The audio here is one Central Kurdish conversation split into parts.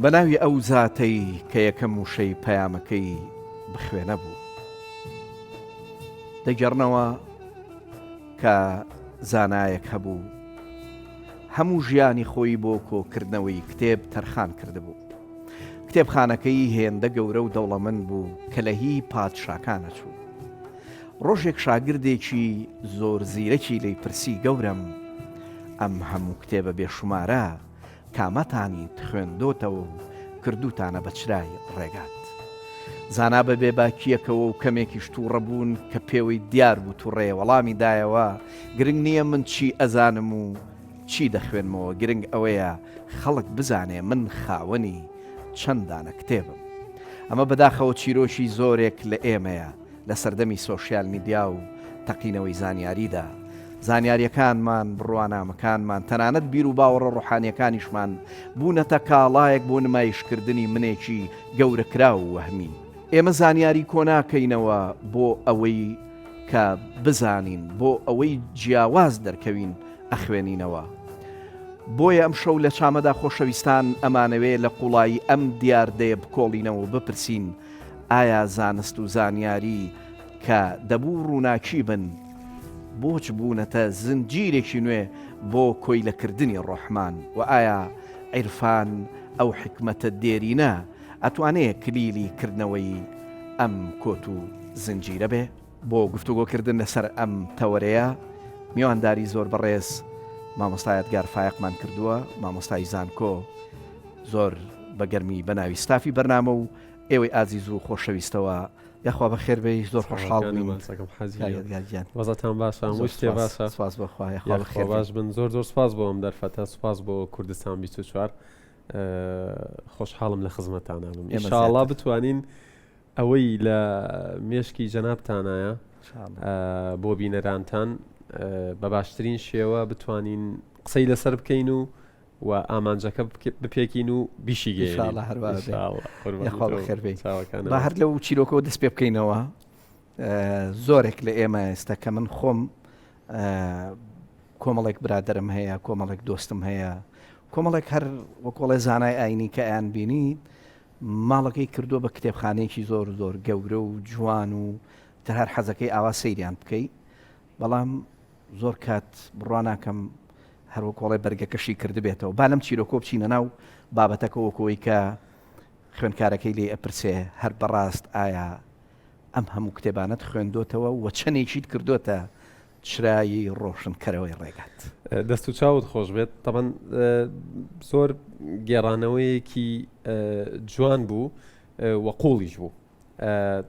بە ناوی ئەو زاتەی کە یەکەم وشەی پەیامەکەی بخوێنە بوو. دەگێڕنەوە کە زانایەک هەبوو هەموو ژیانی خۆی بۆ کۆکردنەوەی کتێب تەرخان کردبوو. کتێبخانەکەی هێندە گەورە و دەوڵەمەند بوو کە لە هی پادشاکان ئەچوو. ڕۆژێک شاگردێکی زۆر زیرەکی لێی پرسی گەورەم ئەم هەموو کتێبە بێشومارە کامەتانیت خوێندۆتەوە و کردووتانە بە چرای ڕێگات؟ زانا بە بێباکییەکەوە و کەمێکیش تووڕە بوون کە پێوەی دیار بوو تووڕەیە وەڵامی دایەوە گرنگ نییە من چی ئەزانم و چی دەخوێنمەوە گرنگ ئەوەیە خەڵک بزانێ من خاوەنی چەند دانە کتێبم. ئەمە بەداخەوە چیرۆکی زۆرێک لە ئێمەیە لە سەردەمی سۆشیال میدیا و تەقینەوەی زانیاریدا. زانیارییەکانمان، بڕوانامەکانمان، تەنانەت بیروباوەڕە ڕۆحانییەکانیشمان بوونەتە کاڵایەک بۆ نمایشکردنی منێکی گەورەکراو و وەهمی. ئێمە زانیاری کۆناکەینەوە بۆ ئەوەی کە بزانین، بۆ ئەوەی جیاواز دەرکەوین ئەخوێنینەوە. بۆیە ئەمشەو لە چامەدا خۆشەویستان ئەمانەوێ لە قوڵایی ئەم دیاردەیە بکۆڵینەوە و بپرسین ئایا زانست و زانیاری کە دەبوو ڕووناکی بن بۆچ بوونەتە زنجیرێکی نوێ بۆ کۆیلەکردنی ڕۆحمان؟ وە ئایا عیرفان ئەو حیکمەتە دێرینە ئەتوانێ کلیلی کردنەوەی ئەم کۆت و زنجیرە بێ؟ بۆ گفتوگۆکردن لەسەر ئەم تەوەرەیە میوانداری زۆر بەڕێز مامۆستا یادگار فایەقمان کردووە، مامۆستای زانکۆ زۆر بە گەرمی بە ناوی ستافی بەرنامە و ئێوەی ئازیز و خۆشەویستەوە یاخوا بەخێر بێی زۆر خۆشحاڵ بووین یادگار گیان. وەزعتان باشە هەموو شتێ باشە؟ سپاس بۆ خوا یاخوا بەخێر باش بن زۆر زۆر سپاس بۆ ئەم دەرفەتە سپاس بۆ کوردستان 24 خۆشحاڵم لە خزمەتانە بم ئینشاءاللە بتوانین ئەوەی لە مێشکی جەنابتانایە بۆ بینەرانتان بە باشترین شێوە بتوانین قسەی لەسەر بکەین و و ئامانجەکە بپێکین و بیشی با هەر لەو چیرۆکەوە دەست پێ بکەینەوە زۆرێک لە ئێمە ئێستا کە من خۆم کۆمەڵێک برادرم هەیە کۆمەڵێک دۆستم هەیە کۆمەڵێک هەر وەکۆڵێ زانای ئاینی کە ئەیان بینی ماڵەکەی کردووە بە کتێبخانەیەکی زۆر زۆر گەورە و جوان و تر هەر حەزەکەی ئاوا سەیریان بکەی بەڵام زۆر کات بڕوا ناکەم هەر وەکۆڵێ بەرگەکەشی کردبێتەوە با لەم چیرۆکۆ بچینە ناو بابەتەکە وەکەوەی کە خوێندکارەکەی لێ ئەپرسێ هەر بەڕاست ئایا ئەم هەموو کتێبانەت خوێندۆتەوە و چەندێکیت کردۆتە چرای ڕۆشنکەرەوەی ڕێگات. دەست و چاوت خۆش بێت تەبەن زۆر گێڕانەوەیەکی جوان بوو و قوڵیش بوو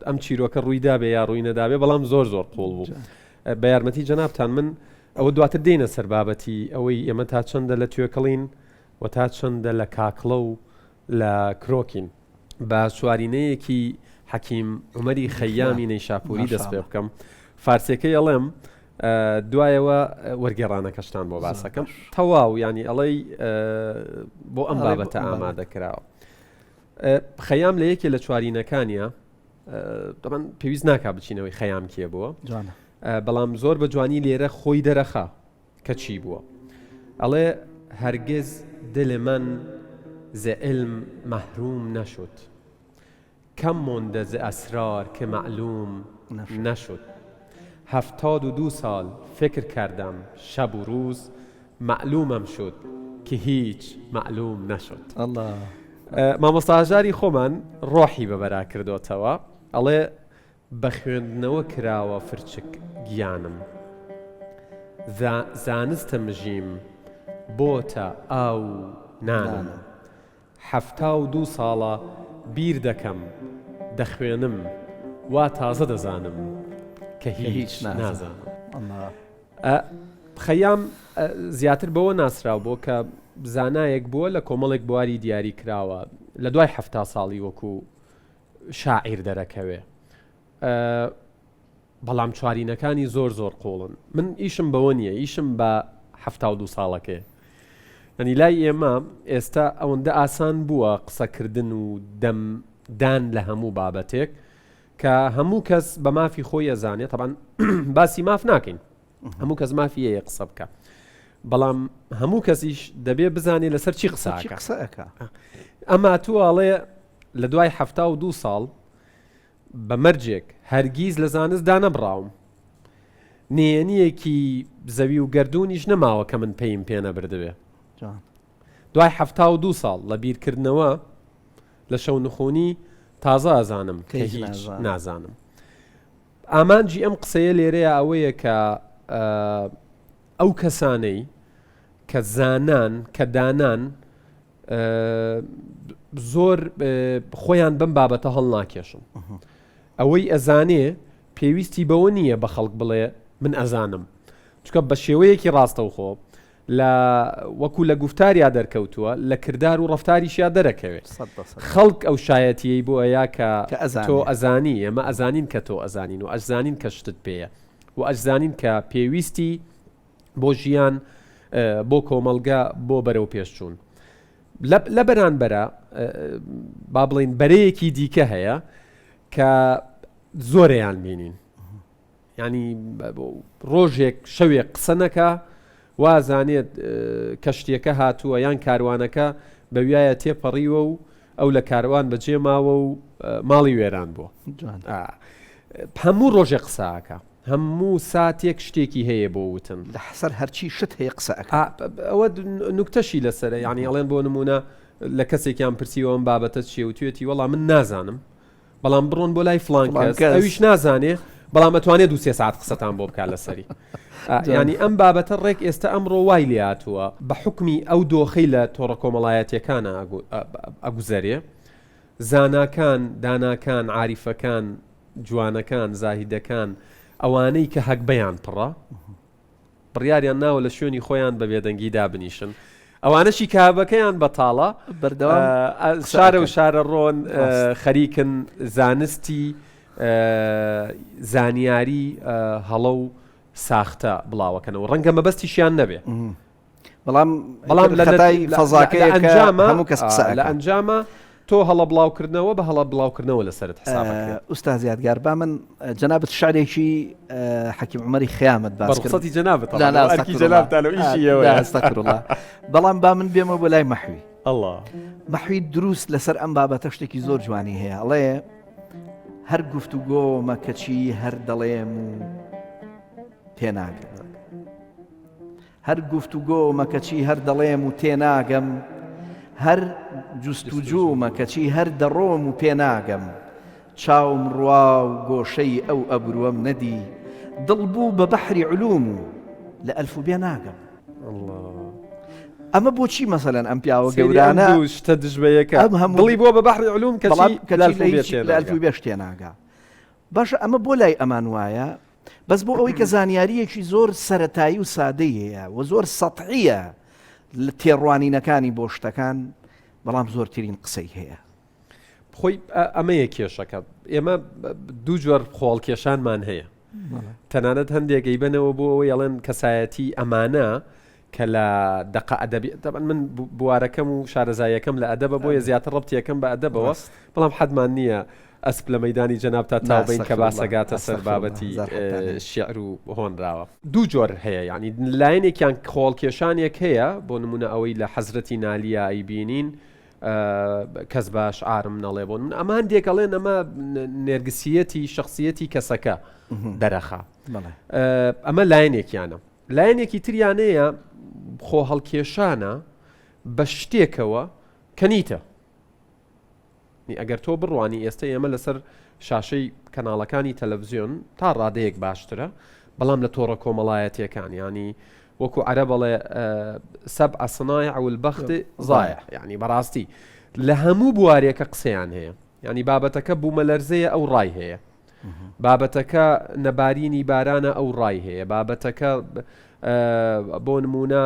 ئەم چیرۆکە ڕووی دابێ یا ڕووی نەدابێ بەڵام زۆر زۆر قوڵ بوو بە یارمەتی جەنابتان من ئەوە دواتر دێنە سەر بابەتی ئەوەی ئێمە تا چەندە لە توێکڵین و تا چەندە لە کاکڵە و لە کرۆکین با چوارینەیەکی حەکیم عومەری خەیامی نەیشاپوری دەست پێ بکەم فارسیەکەی ئەڵێم دوایەوە وەرگێڕانەکەشتان بۆ باسەکەم تەواو ینی ئەڵەی بۆ ئەم بابەتە ئامادە کراوە خەیام لە یەکێ لە چوارینەکانە دەبن پێویست ناکا بچینەوەی خەیام کێ بووە بەڵام زۆر بە جوانی لێرە خۆی دەرەخا کە چی بووە؟ ئەڵێ هەرگز دل من ز علم محروم نشد کم مونده ز اسرار که معلوم نشد 72 سال فکر کردم شب و روز معلومم شد که هیچ معلوم نشد مامۆستا هەژاری خۆمان ڕۆحی بەبەرا کردۆتەوە ئەڵێ بە خوێندنەوە کراوە فرچک گیانم زانستە مژیم بۆتە ئاو و نانم 72 ساڵە بیر دەکەم دەخوێنم وا تازە دەزانم کە هیچ نازانم. خەیام زیاتر بەوە ناسراو بووە کە زانایەک بووە لە کۆمەڵێک بواری دیاری کراوە لە دوای 70 ساڵی وەکو شاعیر دەرەکەوێ بەڵام چوارینەکانی زۆر زۆر قوڵن من ئیشم بەوە نییە ئیشم بە 72 ساڵەکەی ئەنی لای ئێمە ئێستا ئەوەندە ئاسان بووە قسەکردن و دەم دان لە هەموو بابەتێک کە هەموو کەس بە مافی خۆی ئەزانێت تەبان باسی ماف ناکەین هەموو کەس مافی هەیە قسە بکە. بەڵام هەموو کەسیش دەبێ بزانێ لەسەر چی قسە چی قسە ئەکا. ئەما تو ئەڵێ لە دوای 72 ساڵ بە مەرجێک هەرگیز لە زانست دانەبڕاوم. نهێنییەکی زەوی و گەردوونیش نەماوە کە من پەیم پێ نەبردبێ. دوای 72 ساڵ لە بیرکردنەوە لە شەونخونی تازە ئەزانم کە هیچ نازانم. ئامانجی ئەم قسەیە لێرەیە ئەوەیە کە ئەو کەسانەی کە زانان کە دانان زۆر خۆیان بەم بابەتە هەڵناکێشن ئەوەی ئەزانێ پێویستی بەوە نییە بە خەڵک بڵێ من ئەزانم چکە بە شێوەیەکی ڕاستەوخۆ لە وەکو لە گوفتاریا دەرکەوتووە لە کردار و ڕەفتاریشیا دەرەکەوێ خەڵک ئەو شایەتیەی بۆ ئەیا کە تۆ ئەزانی ئێمە ئەزانین کە تۆ ئەزانین و ئەشزانین کە شتت پێیە و ئەشزانین کە پێویستی بۆ ژیان بۆ کۆمەڵگە بۆ بەرەو پێشچوون لە بەرانبەرە با بڵین بەرەیەکی دیکە هەیە کە زۆریان بینین ینی ڕۆژێک شەوێک قسە نەکا وازانێت کەشتیەکە هاتووە یان کاروانەکە بەویایە تێپەڕیوە و ئەو لە کاروان بەجێ ماوە و ماڵی وێران بووە هەموو ڕۆژێ قساکە هەموو ساتێک شتێکی هەیە بۆ وتن. لە سەر هەرچی شت هەیە قسە ئەکا. ئەوە نوکتەشی لەسەرە یانی ئەڵێن بۆ نموونە لە کەسێکیان پرسیوە ئەم بابەتە چییە وتوێتی وەڵا من نازانم بەڵام بڕۆن بۆ لای فڵان کەس ئەویش نازانێ بەڵام ئەتوانێ دو سێ ساعت قسەتان بۆ بکات لەسەری ینی ئەم بابەتە ڕێک ئێستا ئەمڕۆ وای لێهاتووە بە حکمی ئەو دۆخەی لە تۆڕە کۆمەڵایەتیەکانە ئەگوزەرێ زاناکان داناکان عاریفەکان جوانەکان، زاهیدەکان، ئەوانەی کە هەگبەیان پڕە، بڕیاریان ناوە لە شوێنی خۆیان بە بێدەنگی دابنیشن. ئەوانەشی کە هەبەکەیان بەتاڵە، بەردەوام قسە شارە و ئەکەن. شارە ڕۆن، ڕاست. خەریکن زانستی زانیاری هەڵە و ساختە بڵاوەکەنەوە. ڕەنگە مەبەستیشیان نەبێ. بەڵام بەڵام لە خەتای فەزاکەیە کە ئەنجامە هەموو کەس قسە لە ئەکا. ئەنجامە تۆ هەڵە بڵاوکردنەوە بە هەڵە بڵاوکردنەوە لەسەرت حساب ئەکرێت. ئوستاز یادگار با من جەنابت شعرێکی حەکیم عومەری خەیامت باس کرد. بەڕوخسەتی جەنابت لا لا ئەرکی ئەستەغفراللە. جەنابتان و ئیشی ئێوەیە. لا ئەستەغفراللە. بەڵام با من بێمەوە بۆ لای مەحوی. ئەڵا. مەحوی دروست لەسەر ئەم بابەتە شتێکی زۆر جوانی هەیە ئەڵێ هەر گفتوگۆمە کەچی هەر دەڵێم و تێناگەم. هەر گفتوگۆمە کەچی هەر دەڵێم و تێناگەم هەر جوستوجوومە کەچی هەر دەڕۆم و پێناگەم چاوم ڕوا و گۆشەی ئەو ئەبرووەم نەدی دڵ بوو بە بەحری علوم و لە ئەلف و بێ ناگەم. ئەمە بۆچی مەسەلەن ئەم پیاوە گەورانە شتە دژ بە یەکە ئەم هەموو دڵی بووە بە بەحری علوم کەچی لە ئەلف و بێ لە ئەلف و بێش تێناگا باشە ئەمە بۆ لای ئەمان وایە بەس بۆ ئەوەی کە زانیارییەکی زۆر سەرەتایی و سادەی هەیە و زۆر سەتحییە لە تێڕوانینەکانی بۆ شتەکان، بەڵام زۆرترین قسەی هەیە. خۆی ئەمەیە کێشەکە. ئێمە دوو جۆر خۆڵکێشانمان هەیە. تەنانەت هەندێک ئەیبەنەوە بۆ ئەوەی ئەڵێن کەسایەتی ئەمانە کە لە دەقە ئەدەبی تەبعەن من بوارەکەم و شارەزاییەکەم لە ئەدەبە بۆیە زیاتر ڕەبتی ئەکەم بە ئەدەبەوە بەڵام حەدمان نییە ئەسپ لە مەیدانی جەنابتا تاو بەین کە باسەگاتە سەر بابەتی شیعر و هۆنراوە. دوو جۆر هەیە یانی لایەنێکیان خۆڵکێشانێک هەیە بۆ نمونە ئەوەی لە حەزرەتی نالیا ئەیبینین کەس بە ئەشعارم نەڵێ بۆ نمونە ئەمە هەندێک ئەڵێن ئەمە نێرگسیەتی شخصیەتی کەسەکە دەرەخا ئەمە لایەنێکیانە لایەنێکی تریان هەیە خۆهەڵکێشانە بە شتێکەوە کە نیتە. ئەگەر تۆ بڕوانی ئێستا ئێمە لەسەر شاشەی کەناڵەکانی تەلەڤزیۆن تا ڕادەیەک باشترە بەڵام لە تۆڕە کۆمەڵایەتیەکان ینی وەکو عەرەب ئەڵێ سبع صنایع والبخت ضایع یعنی بەڕاستی لە هەموو بوارێکە قسەیان هەیە ینی بابەتەکە بوومەلەرزەیە ئەو ڕای هەیە بابەتەکە نەبارینی بارانە ئەو ڕای هەیە، بابەتەکە بۆ نموونە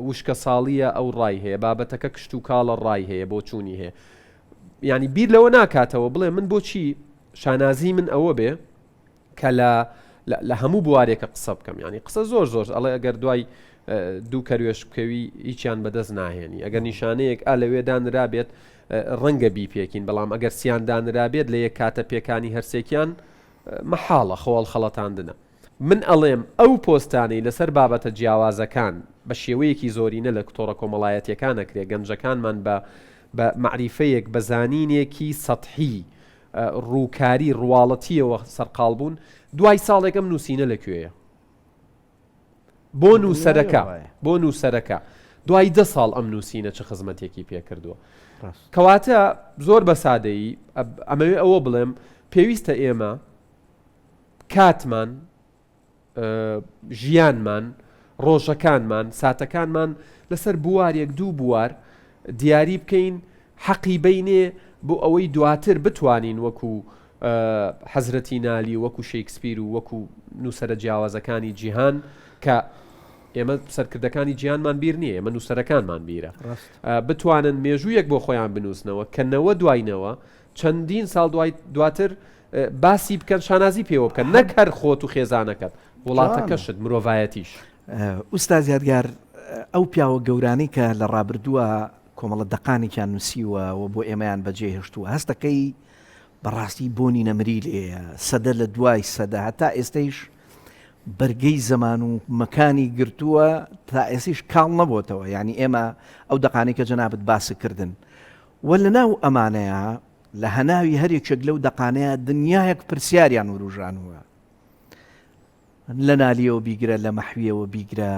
وشکە ساڵیە ئەو ڕای هەیە، بابەتەکە کشتوکاڵە ڕای هەیە، بۆچوونی هەیە. یعنی بیر لەوە ناکاتەوە بڵێ من بۆچی شانازی من ئەوە بێ کە لە لە هەموو بوارێکە قسە بکەم ینی قسە زۆر زۆر ئەڵێ ئەگەر دوای دوو کەروێش بکەوی هیچیان بەدەست ناهێنی ئەگەر نیشانەیەک ئا لەوێ دانرابێت ڕەنگە بیپێکین، بەڵام ئەگەر سیان دانرابێت لە یەک کاتە پێکانی هەرسێکیان مەحاڵە، خۆ هەڵخەڵەتاندنە. من ئەڵێم ئەو پۆستانەی لەسەر بابەتە جیاوازەکان. بە شێوەیەکی زۆرینە لە تۆڕە کۆمەڵایەتیەکان ئەکرێ گەنجەکانمان بە بە مەعریفەیەک بە زانینێکی سەتحی ڕووکاری ڕواڵەتیەوە سەرقاڵ بوون دوای ساڵێک ئەم نووسینە لە کوێیە؟ بۆ نووسەرەکە بۆ نووسەرەکە دوای دە ساڵ ئەم نووسینە چ خزمەتێکی پێکردووە کەواتە زۆر بە سادەیی ئەمەوێ ئەوە بڵێم پێویستە ئێمە کاتمان ژیانمان ڕۆژەکانمان ساتەکانمان لەسەر بوارێک دوو بوار دیاری بکەین حەقی بینێ بۆ ئەوەی دواتر بتوانین وەکو حەزرەتی نالی وەکو شەیکسپیر و وەکو نووسەرە جیاوازەکانی جیهان کە ئێمە سەرکردەکانی جیهانمان بیر نییە ئێمە نووسەرەکانمان بیرە بتوانن مێژوویەک بۆ خۆیان بنووسنەوە کە نەوە دواینەوە چەندین ساڵ دوای دواتر باسی بکەن شانازی پێوە بکەن نەک هەر خۆت و خێزانەکەت وڵاتەکەشت مرۆڤایەتیش. ئوستاز یادگار ئەو پیاوە گەورانەی کە لە ڕابردووە کۆمەڵە دەقانێکیان نووسیوە و بۆ ئێمەیان بەجێ هێشتووە هەستەکەی بەڕاستی بۆنی نەمری لێیە سەدە لە دوای سەدە هەتا ئێستەیش بەرگەی زەمان و مەکانی گرتووە تا ئێسیش کاڵ نەبۆتەوە یعنی ئێمە ئەو دەقانەی کە جەنابت باس کردن و لە ناو ئەمانەیە لە هەناوی هەر یەکێک لەو دەقانەیە دنیایەک پرسیاریان وروژانووە لە نالیەوە بیگرە لە مەحویەوە بیگرە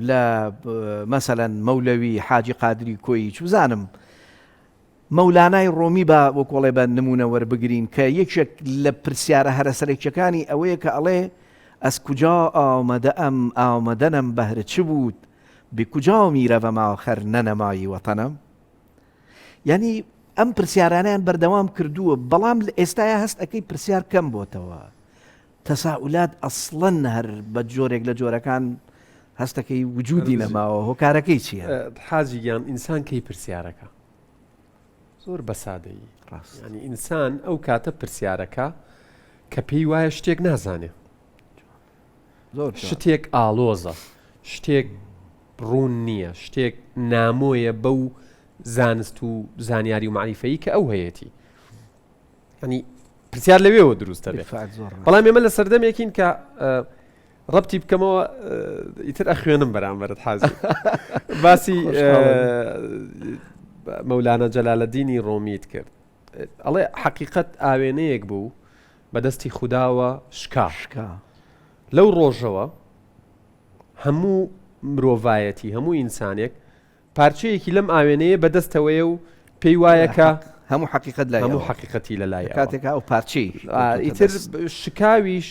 لە مەسەلەن مەولەوی حاجی قادری کۆیی چوزانم مەولانای ڕۆمی با وەکۆڵێ بە نمونە وەربگرین کە یەکێک لە پرسیارە هەرە سەرەکیەکانی ئەوەیە کە ئەڵێ از کجا آمده ام آمدنم بهر چه بود به کجا میروم آخر ننمایی وطنم یعنی ئەم پرسیارانیان بەردەوام کردووە بەڵام لە ئێستایا هەست ئەەکەی پرسیار کەم بۆتەوە تەساولات ئەسڵەن هەر بە جۆرێک لە جۆرەکان هەستەکەی وجودی نەماوە هۆکارەکەی چییە؟ حاجی گیان ئینسان کەی پرسیارەکە زۆر بە سادەیی ڕاست ینی ئینسان ئەو کاتە پرسیارەکە کە پێی وایە شتێک نازانێ زۆر جوان. شتێک ئاڵۆزە شتێک ڕوون نییە شتێک نامۆیە بەو زانست و زانیاری و معریفەیی کە ئەو هەیەتی ینی پرسیار لەوێوە دروستە بێت بەڵام ئێمە لە سەردەمێکین کە ڕەتی بکەمەوە ئیتر ئەخوێنم بەرامبەرت حازی باسی مەولانە جەلالەدینی ڕۆمیت کرد ئەڵێ حەقیقەت ئاوێنەیەک بوو بەدەستی خودداوە شکا شکا لەو ڕۆژەوە هەموو مرۆڤایەتی هەموو ئینسانێک پارچەیەکی لەم ئاوێنەیە بەدەستەوەیە و پێی وایە کە هەموو حەقیقەت لای هەموو حەقیقەتی لە لای کاتێک ئەو پارچەی ئیتر شکاویش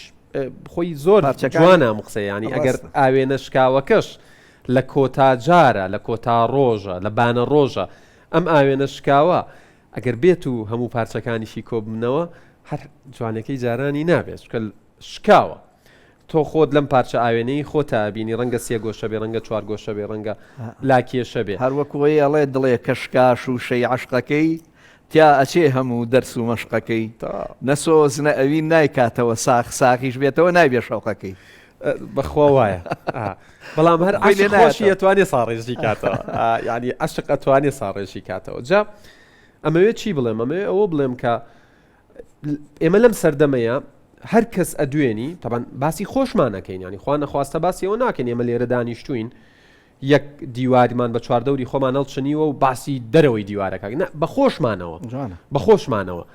خۆی زۆر جوانە ئەم قسەیە ینی ئەگەر ئاوێنە شکاوەکەش لە کۆتا جارە لە کۆتا ڕۆژە لە بانە ڕۆژە ئەم ئاوێنە شکاوە ئەگەر بێت و هەموو پارچەکانیشی کۆبنەوە هەر جوانەکەی جارانی نابێت چکە شکاوە تۆ خۆت لەم پارچە ئاوێنەی خۆتا ئەبینی ڕەنگە سێ گۆشە بێ ڕەنگە چوار گۆشە بێ ڕەنگە لاکێشە بێ. هەر وەک وەی ئەڵێ دڵێ کە شکا شووشەی عەشقەکەی تیا ئەچێ هەموو دەرس و مەشقەکەی نە سۆز نە ئەوین نایکاتەوە ساغ ساغیش بێتەوە نایبێ شەوقەکەی. بەخوا وایە بەڵام هەر عەشق خۆشی ئەتوانێ ساڕێژی کاتەوە یعنی عەشق ئەتوانێ ساڕێژی کاتەوە جا ئەمەوێ چی بڵێم ئەمەوێ ئەوە بڵێم کە ئێمە لەم سەردەمەیە هەر کەس ئەدوێنی تەبەن باسی خۆشمان ئەەکەین ینی خوا نەخواستە باسی ئەوە ناکەین ئێمە لێرە دانیشتوین یەک دیواریمان بە چواردەوری خۆمان هەڵچنیوە و باسی دەرەوەی دیوارەکە نە بە خۆشمانەوە بە خۆشمانەوە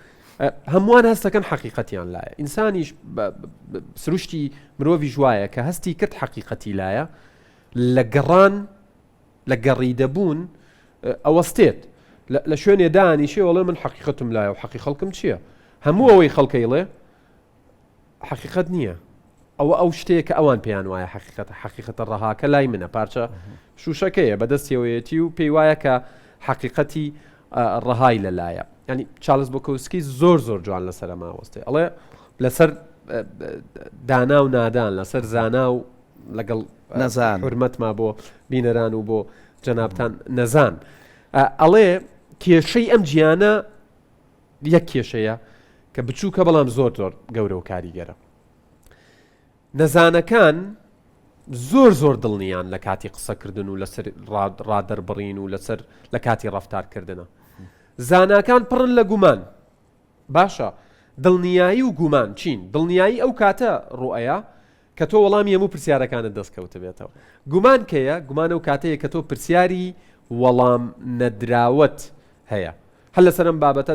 هەمووان هەستەکەن حەقیقەتیان لایە ئینسانیش سروشتی مرۆڤی ژوایە کە هەستی کرد حەقیقەتی لایە لە گەڕان لە گەڕیدەبوون ئەوەستێت لە شوێنێ دانیشێ وەڵێ من حەقیقەتم لایە و حەقی خەڵکم چییە هەموو ئەوەی خەڵکەیڵێ حەقیقەت نییە ئەوە ئەو شتەیە کە ئەوان پێیان وایە حەقیقەتە حەقیقەتە ڕەهاکە لای منە پارچە شوشەکەیە بەدەستیەوەیەتی و پێی وایە کە حەقیقەتی ڕەهای لەلایە ینی چالز بۆکۆسکی زۆر زۆر جوان لەسەر ماوەستێ ئەڵێ لەسەر دانا و نادان لەسەر زانا و لەگەڵ نەزان حورمەتما بۆ بینەران و بۆ جەنابتان نەزان ئەڵێ کێشەی ئەم جیانە یەک کێشەیە کە بچووکە بەڵام زۆر زۆر گەورە و کاریگەرە نەزانەکان زۆر زۆر دڵنیان لە کاتی قسەکردن و لەسەر ڕادەربڕین و لەسەر لە کاتی ڕفتارکردنە زاناکان پڕن لە گومان باشە دڵنیایی و گومان چین دڵنیایی ئەو کاتە ڕوئەیە. کە تۆ وەڵامی هەموو پرسیارەکانت دەست کەوتبێتەوە. گومان کەیە؟ گومان ئەو کاتەیە کە تۆ پرسیاری وەڵام نەدراوەت هەیە. هەر لەسەر ئەم بابەتە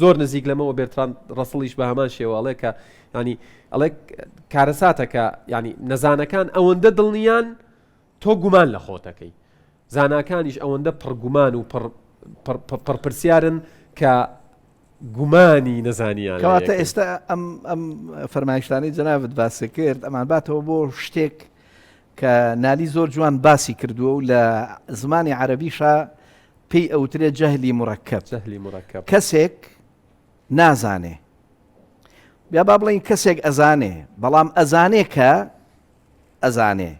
زۆر نزیک لەمەوە بێرتراند ڕەسڵیش بە هەمان شێوە ئەڵێ کە ینی ئەڵێ کارەساتە کە ینی نەزانەکان ئەوەندە دڵنیان تۆ گومان لە خۆتەکەی زاناکانیش ئەوەندە پڕگومان و پڕپرسیارن کە گومانی نەزانیان کەواتە ئێستا ئەم ئەم فەرمایشتانەی جەنابت باسی کرد ئەمان باتەوە بۆ شتێک کە نالی زۆر جوان باسی کردووە و لە زمانی عەربیشا پێی ئەوترێ جەهلی مڕەکەب جەهلی مڕەکەب کەسێک نازانێ یا با بڵین کەسێک ئەزانێ بەڵام ئەزانێ کە ئەزانێ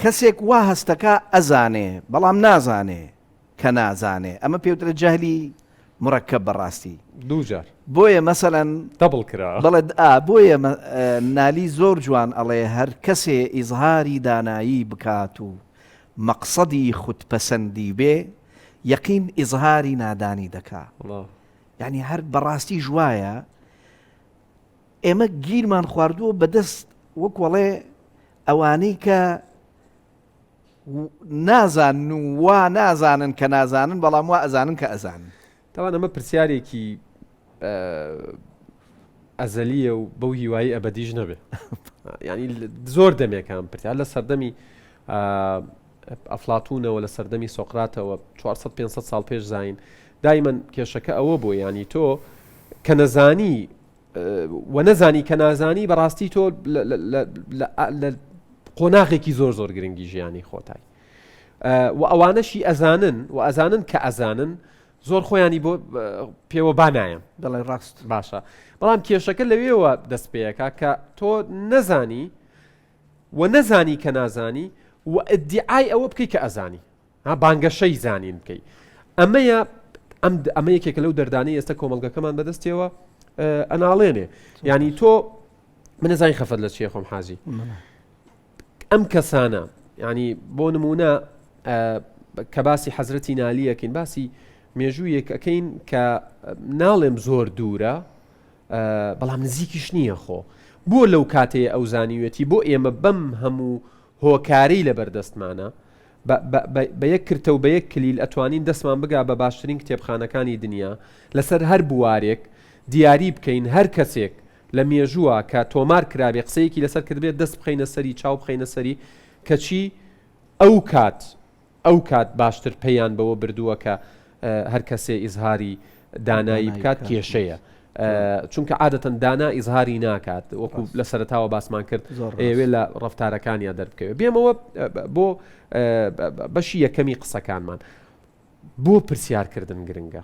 کەسێک وا هەستەکا ئەزانێ بەڵام نازانێ کە نازانێ ئەمە پێوترە جەهلی مڕەکەب بەڕاستی دووجار بۆیە مەسەلەن double کرا بەڵێ ئا بۆیە نالی زۆر جوان ئەڵێ هەر کەسێ ئیزهاری دانایی بکات و مەقسەدی خودپەسەندی بێ یەقین ئیزهاری نادانی دەکا یعنی هەر بەڕاستیش وایە ئێمە گیرمان خواردووە بەدەست وەک وەڵێ ئەوانەی کە نازانن و وا نازانن کە نازانن بەڵام وا ئەزانن کە ئەزانن. تاوان ئەمە پرسیارێکی ئەزەلیە و بەو هیوایی ئەبەدیش نەبێ ینی زۆر دەمێکان پرسیار لە سەردەمی ئەفلاتونەوە لە سەردەمی سۆقراتەوە 400 500 ساڵ پێش زین دایمەن کێشەکە ئەوە بۆ ینی تۆ کە نەزانی و نەزانی کە نازانی بەڕاستی تۆ لە قۆناغێکی زۆر زۆر گرنگی ژیانی خۆتای و ئەوانەشی ئەزانن و ئەزانن کە ئەزانن زۆر خۆیانی بۆ پێوە با نایەن دەڵێ ڕاست باشە بەڵام کێشەکە لەوێوە دەست پێەکە کە تۆ نەزانی و نەزانی کە نازانی و ئەدیعای ئەوە بکەی کە ئەزانی ها بانگەشەی زانین بکەی ئەمەیە ئەم ئەمە یەکێکە لەو دەردانەی ئێستا کۆمەڵگەکەمان بەدەستیەوە ئەناڵێنێ ینی تۆ من نەزانی خەفەت لە چیە خۆم حاجی ئەم کەسانە ینی بۆ نمونە کە باسی حەزرەتی نالیەکەین باسی مێژوویەک ئەەکەین کە ناڵێم زۆر دوورە بەڵام نزیکیش نییە خۆ بۆ لەو کاتەیە ئەو زانیوێتی بۆ ئێمە بەم هەموو هۆکاری لە بەردەستمانە بە یەک کرتە و بە یەک کلیل ئەتوانین دەستمان بگا بە باشترین کتێبخانەکانی دنیا لەسەر هەر بوارێک دیاری بکەین هەر کەسێک لە مێژووە کە تۆمار کرابێ قسەیەکی لەسەر کردبێت دەست بخەینە سەری چاو بخەینە سەری کەچی ئەو کات ئەو کات باشتر پەیان بەوە بردووە کە هەر کەسێ ئیزهاری دانایی بکات کێشەیە چونکە عادەتەن دانا ئیزهاری ناکات وەکو لە سەرتاوە باسمان کرد ئەوێ لە ڕفتارەکانیا دەربکەوێت بێمەوە بۆ بەشی یەکەمی قسەکانمان بۆ پرسیارکردن گرنگە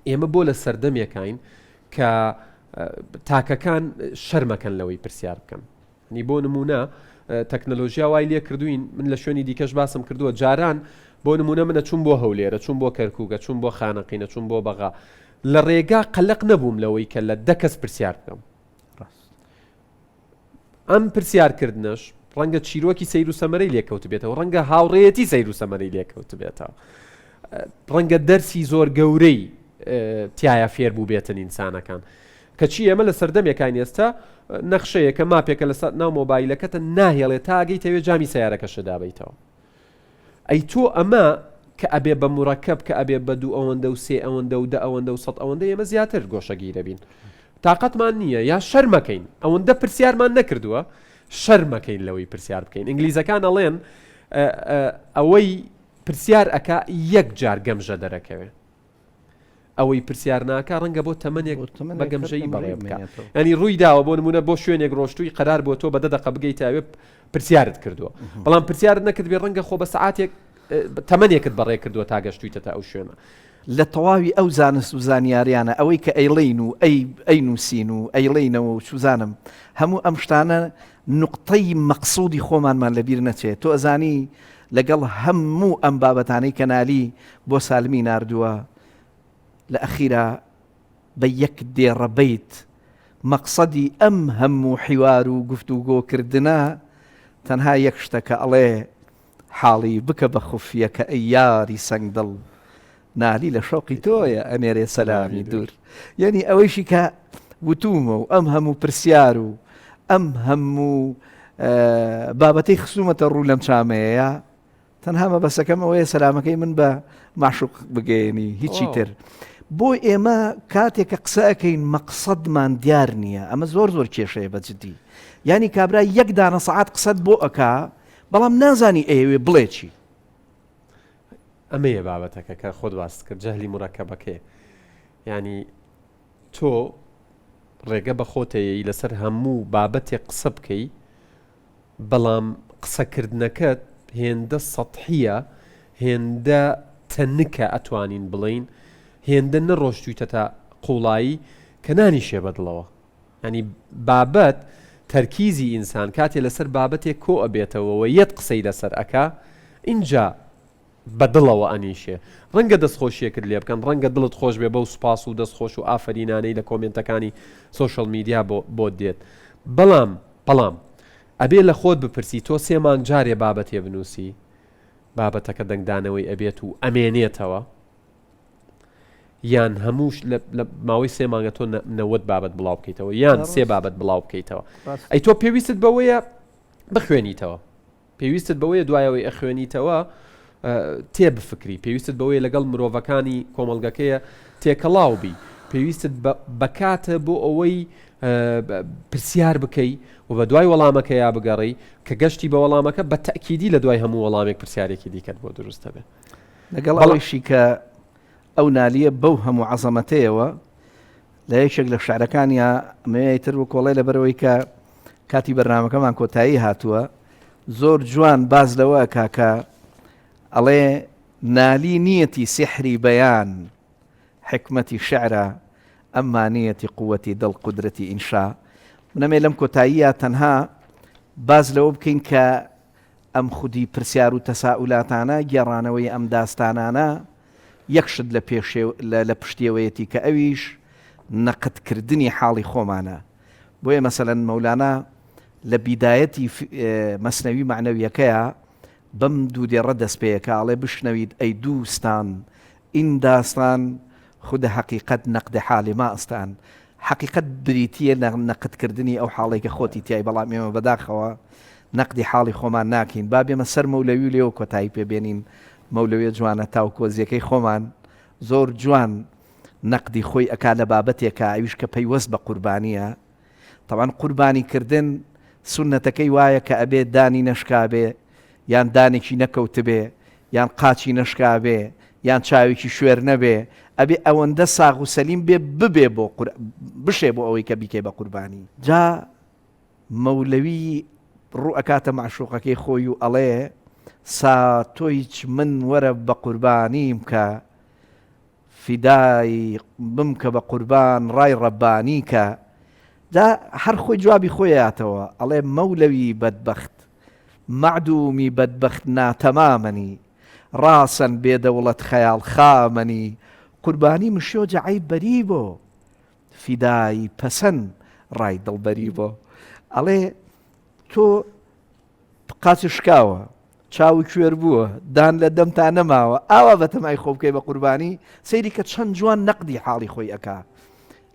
ئێمە بۆ لە سەردەمێکین کە تاکەکان شەرمەکەن لەوەی پرسیار بکەن نی بۆ نموونە تەکنەلۆژیا وای لێ کردوین من لە شوێنی دیکەش باسم کردووە جاران بۆ نموونە منە چوون بۆ هەولێرە چوون بۆ کەرکووکە چوون بۆ خانەقینە چوون بۆ بەغا لە ڕێگا قەلق نەبووم لەوەی کە لە دە کەس پرسیار بکەم ئەم پرسیارکردنەش ڕەنگە چیرۆکی سەیر و سەمەرەی لێکەوتبێتەوە ڕەنگە هاوڕێیەتی سەیر و سەمەرەی لێکەوتبێتەوە ڕەنگە دەرسی زۆر گەورەی تایە فێر بوو بێتن ئینسانەکان کەچی ئێمە لە سەردەمێکاین ئێستا نەخشەیەکە ماپێکە لەسەر ناو مۆبایلەکەتە ناهێڵێ تا ئەگەیتەوێ جامی سەیارەکەشت دابەیتەوە ئەی تۆ ئەمە کە ئەبێ بە مورەکەب کە ئەبێ بە دوو ئەوەندە و سێ ئەوەندە و دە ئەوەندە و سەد ئەوەندە ئێمە زیاتر گۆشەگیرە بین تاقەتمان نییە یا شەرمەکەین ئەوەندە پرسیارمان نەکردووە شەرمەکەین لەوەی پرسیار بکەین ئینگلیزەکان ئەڵێن ئەوەی پرسیار ئەک یەک جار گەمژە دەرەکەوێ ئەوەی پرسیار ناکا ڕەنگە بۆ تەمەنێک بە گەمژەیی بەڕێ بکا ینی ڕووی داوە بۆ نمونە بۆ شوێنێک ڕۆشتووی قەرار بۆ تۆ بە دە دەقە بگەیتە ئەوێ پرسیارت کردووە بەڵام پرسیارت نەکردبێ ڕەنگە خۆ بە سەعاتێک تەمەنێکت بەڕێ کردووە تا گەشتویتەتە ئەو شوێنە. لە تەواوی ئەو زانست و زانیاریانە ئەوەی کە ئەیڵێین و ئەی ئەینووسین و ئەیڵێینەوە و چوزانم هەموو ئەم شتانە نوقتەی مەقسوودی خۆمانمان لەبیر نەچێ تۆ ئەزانی لەگەڵ هەموو ئەم بابەتانەی کە نالی بۆ سالمی ناردووە لە ئەخیرا بە یەک دێڕە بەیت مەقسەدی ئەم هەموو حیوار و گفتوگۆ کردنە تەنها یەک شتە کە ئەڵێ حاڵی بکە بە خوفیە کە ئەی یاری سەنگدڵ نالی لە شەوقی تۆیە ئەنێرێ سەلامی دوور یعنی ئەوەیشی کە وتومە و ئەم هەموو پرسیار و. ئەم هەموو بابەتەی خسوومەتە ڕوو لەم چامەیە تەنها مەبەسەکەم ئەوەیە سەلامەکەی من بە ماشوق بگەیەنی هیچی تر. بۆ ئێمە کاتێک کە قسە ئەەکەین مەقسەدمان دیار نییە ئەمە زۆر زۆر کێشەیە بە جدی یانی کابرا یەک دانە سەعات قسەت بۆ ئەکا بەڵام نازانی ئەیەوێ بڵێ چی. ئەمەیە بابەتەکە کە خۆت باست کرد جەهلی مورەکەبەکەیە یانی تۆ ڕێگە بە خۆتەیەی لەسەر هەموو بابەتێک قسە بکەی بەڵام قسەکردنەکەت هێندە سەتحیە هێندە تەنکە ئەتوانین بڵێین هێندە نەڕۆشتویتەتە قوڵایی کە نانیشێ بە دڵەوە یانی بابەت تەرکیزی ئینسان کاتێ لەسەر بابەتێک کۆ ئەبێتەوە و یەت قسەی لەسەر ئەکا ئینجا بە دڵەوە ئەنیشێ. ڕەنگە دەستخۆشیەکت لێ بکەن، ڕەنگە دڵت خۆش بێ بەو سوپاس و دەستخۆش و ئافەرینانەی لە کۆمێنتەکانی سۆشیال میدیا بۆ بۆت دێت. بەڵام بەڵام ئەبێ لە خۆت بپرسی تۆ سێ مانگ جارێ بابەتێ بنووسی بابەتەکە دەنگدانەوەی ئەبێت و ئەمێنێتەوە یان هەمووش لە ماوەی سێ مانگە تۆ 90 بابەت بڵاو بکەیتەوە یان سێ بابەت بڵاو بکەیتەوە ئەی تۆ پێویستت بەوەیە بخوێنیتەوە پێویستت بەوەیە دوای ئەوەی ئەخوێنیتەوە تێ بفکری، پێویستت بەوەیە لەگەڵ مرۆڤەکانی کۆمەڵگەکەیە تێکەڵاو بی، پێویستت بە کاتە بۆ ئەوەی پرسیار بکەی و بە دوای وەڵامەکەیا بگەڕێی، کە گەشتی بە وەڵامەکە بە تەئکیدی لە دوای هەموو وەڵامێک پرسیارێکی دیکەت بۆ دروست دەبێت. لەگەڵ ئەوەیشی کە ئەو نالیە بەو هەموو عەزەمەتەیەوە لە یەکێک لە شعرەکانیا ئەمەوێ ئیتر بکۆڵێ لەبەرئەوەی کە کاتی بەرنامەکەمان کۆتایی هاتووە زۆر جوان باس لەوە ئەکا کە ئەڵێ نالی نیەتی سحری بەیان حکمەتی شعرە ئەمما نیەتی قوتی دڵ قودرەتی ئینشا منەمێ لەم کۆتاییە تەنها باس لەوە بکەین کە ئەم خودی پرسیار و تەسائولاتانە، گێڕانەوەی ئەم داستانانە یەک شت لە پێشێ لە پشتیەوەیەتی کە ئەویش نەقد کردنی حاڵی خۆمانە. بۆیە مەسەلەن مەولانا لە بیدایەتی مەسنەوی مەعنەویەکەیا بەم دوو دێڕە دەست پێ ئەکا ئەڵێ بشنوید ای دوستان این داستان خود حقیقت نقد حال ماستان حەقیقەت بریتییە لە نەقدکردنی ئەو حاڵەی کە خۆتی تیای بەڵام ئێمە بەداخەوە نەقدی حاڵی خۆمان ناکەین با بێمە سەر مەولەوی و لێوە کۆتایی پێ بێنین مەولەویە جوانە تاوکۆزیەکەی خۆمان زۆر جوان نەقدی خۆی ئەکا لە بابەتێکا ئەویش کە پەیوەست بە قوربانیە تەبعەن قوربانی کردن سوننەتەکەی وایە کە ئەبێ دانی نەشکابێ یان دانێکی نەکەوتبێ یان قاچی نەشکابێ یان چاوێکی شوێر نەبێ ئەبێ ئەوەندە ساغ و سەلیم بێ ببێ بۆ بشێ بۆ ئەوەی کە بیکەی بە قوربانی جا مەولەوی ڕوو ئەکاتە مەعشوقەکەی خۆی و ئەڵێ سا تۆیچ من وەرە بە قوربانیم کە فیدای بمکە بە قوربان ڕای ڕەبانی کە جا هەر خۆی جوابی خۆی ئەیاتەوە ئەڵێ مەولەوی بەدبەخت مەعدومی بەدبەخت ناتەمامەنی ڕاسەن بێ دەوڵەت خەیاڵ خامەنی قوربانی مشۆ جەعەی بەری بۆ فیدای پەسەن ڕای دڵبەری بۆ ئەڵێ تۆ قاچت شکاوە، چاوو کوێر بووە، دان لە دەمتا نەماوە، ئاوا بەتەمای خۆ بکەی بە قوربانی، سەیری کە چەند جوان نەقدی حاڵی خۆی ئەکا.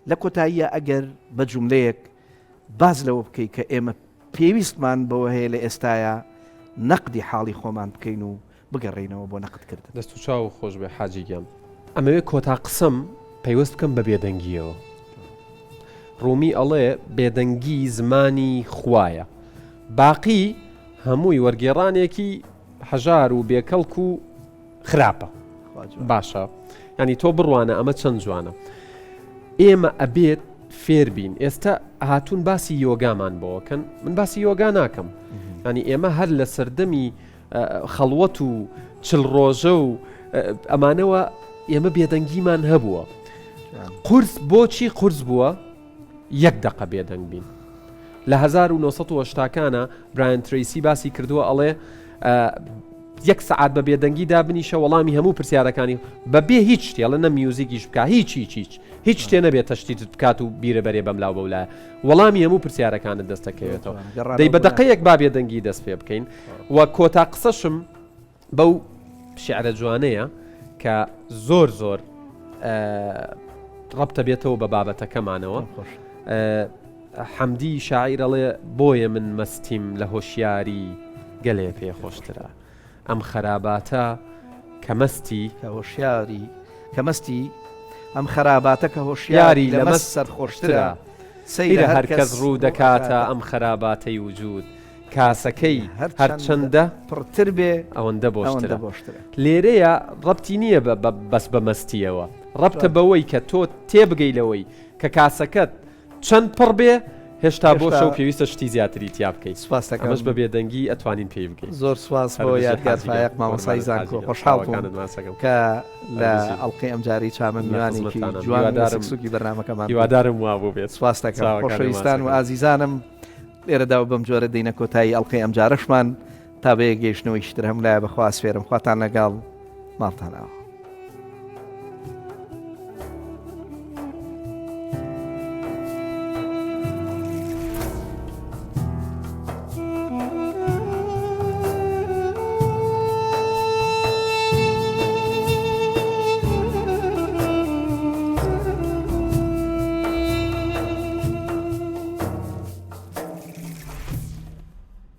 لە کۆتاییا ئەگەر بە جوملەیەک باس لەوە بکەی کە ئێمە پێویستمان بەوە هەیە لە ئێستایا نەقدی حاڵی خۆمان بکەین و بگەڕێینەوە بۆ نەقد کردن. دەست و چاوو خۆش بێ حاجی گیان. ئەمەوێ کۆتا قسەم پەیوەست بکەم بە بێدەنگیەوە. ڕومی ئەڵێ بێدەنگی زمانی خوایە. باقی هەمووی وەرگێڕانێکی هەژار و بێکەڵک و خراپە. باشە ینی تۆ بڕوانە ئەمە چەند جوانە. ئێمە ئەبێت فێر بین ئێستا هاتوون باسی یۆگامان بۆکەن من باسی یۆگا ناکەم ینی ئێمە هەر لە سەردەمی خەڵوەت و چل ڕۆژە و ئەمانەوە ئێمە بێدەنگیمان هەبووە قورس بۆچی قورس بووە یەک دقە بێدەنگ بین لە 1970کانە برایان تریسی باسی کردووە ئەڵێ یەک سعات بە بێدەنگی دابنیشە وەڵامی هەموو پرسیارەکانی بەبێ هیچ شتێڵە نە میوزیکیش بکە هیچ هیچ هیچ هیچ شتێ نەبێت تەشتیتت بکات و بیرە بەرێ بەم لاو بەولایە وەڵامی هەموو پرسیارەکانت دەستەکەوێتەوە دەی بە دقەیەک با بێدەنگی دەست پێ بکەین و کۆتا قسەشم بەو شعرە جوانەیە کە زۆر زۆر ڕەبتە بێتەوە بە بابەتەکەمانەوە. حەمدی شاعیر ئەڵێ بۆیە من مەستیم لە هۆشیاری گەلێ پێ خۆشترە ئەم خەراباتە کە مەستی. کە هۆشیاری کە مەستی ئەم خەراباتە کە هۆشیاری لە مەست سەرخۆشترە سەیرە هەر کەس ڕوو دەکاتە ئەم خەراباتەی وجود کاسەکەی هەرچەندە پڕتر بێ ئەوەندە بۆشترە لێرەیە ڕەبتی نییە بە بەس بە مەستیەوە ڕەبتە بەوەی کە تۆ تێبگەی لەوەی کە کاسەکەت چەند پڕ بێ هێشتا بۆ شەو پێویستە شتی زیاتری تیا بکەیت سوپاس دەکەم ئەمەش بە بێدەنگی ئەتوانین پێی بگەین. زۆر سوپاس بۆ یادگار فایەق مامۆستای زانکۆ خۆشحاڵ بووم کە لە ئەڵقەی ئەمجارەی چامە میوانێکی جوان و سوکی بەرنامەکەمان هیوادارم وا بوو بێت سوپاس دەکەم خۆشەویستان و ئازیزانم لێرەدا و بەم جۆرە دێینە کۆتایی ئەڵقەی ئەمجارەشمان تا بەیەک گەیشتنەوەیشتر هەموو لایە بەخوا ئەسپێرم خواتان لەگەڵ ماڵتان ئاوا.